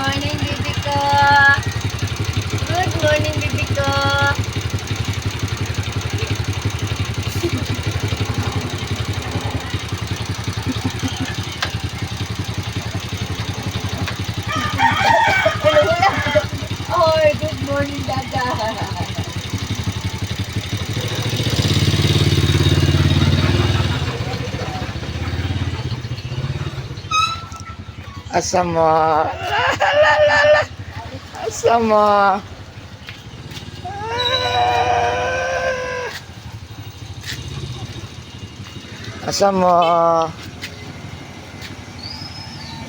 Morning, baby ko. Good morning, baby ko. Hello, wala. Oh, good morning, Dada. Asa mo? La, la, la, la. Asa mo? Ah. Asa mo?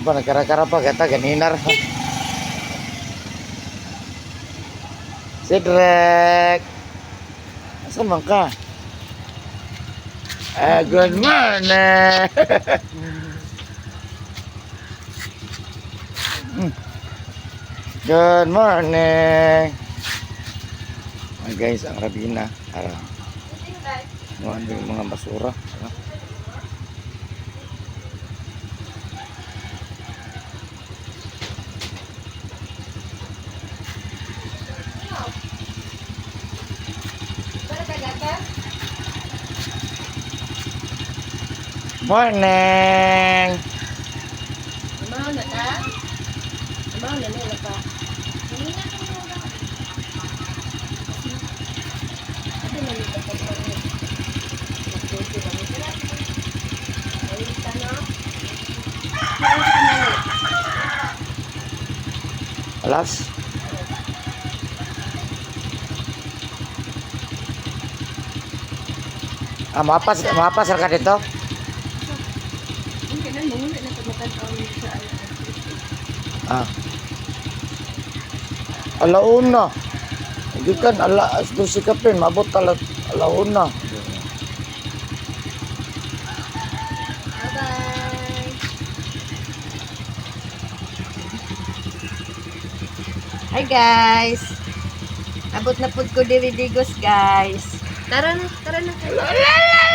Ba, nagkara-kara pa kata, ganinar. Cedric! Asa man ka? Ah, good morning! Good morning! Ah, guys, ang Rabina. Ara. Mga yung mga basura. Ara. Para ka, Dada? Morning! Amaw na ta? Amaw na nila pa. Kanina ka mo ba? Ate, nalito pa pa rin. Nagduto ba nila? Nalita na? Saan ka nali? Alas? Ah, mapas, mapas ka dito? Hindi na, muna na pagmatanaw sa ano. Ah. Alauna. Gikan ala alas 12 kapin, mabot ala alauna. Bye-bye! Hi guys! Abot na pud ko diri Digos, guys. Tara na, tara na. La, la,